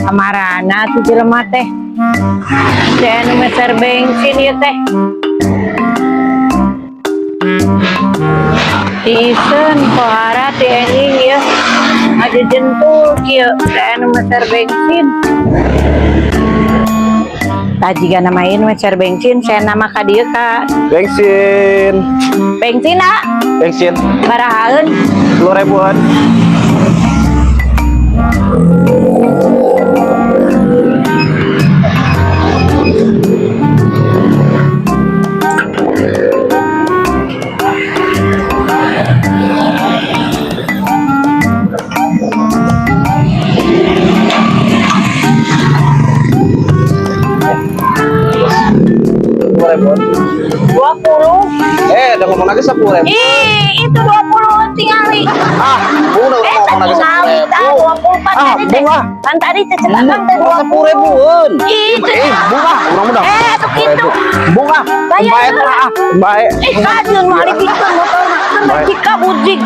Kamarana tuh jelema teh? Teh anu meser bensin ieu teh. Tiiseun pohara ti enjing ieu. Ngajejentul kieu teh anu meser bensin. Tah, jiga namain meser bensin, saya nama ka dieu ka Bensin. Bensin, ah. Bensin. Barahaeun? 10 ribuan. 10 ribuan. 20. Eh, udah ngomong lagi 10 ribu. Ih, itu 20 tingali. Ah, bu, udah Eh, ngomong lagi sepuluh tingali ribu. tah 20 kan Ah, tadi teh. bunga. Kan tadi teh cek akang teh 20. 10 ribuan. Ih, Eh, bunga, urang udah. Eh, tuh gitu. Bunga, Bayar baik heula. ah, baik. Eh, kajeun mah dipikeun motor mah. Baik. Jika bujig.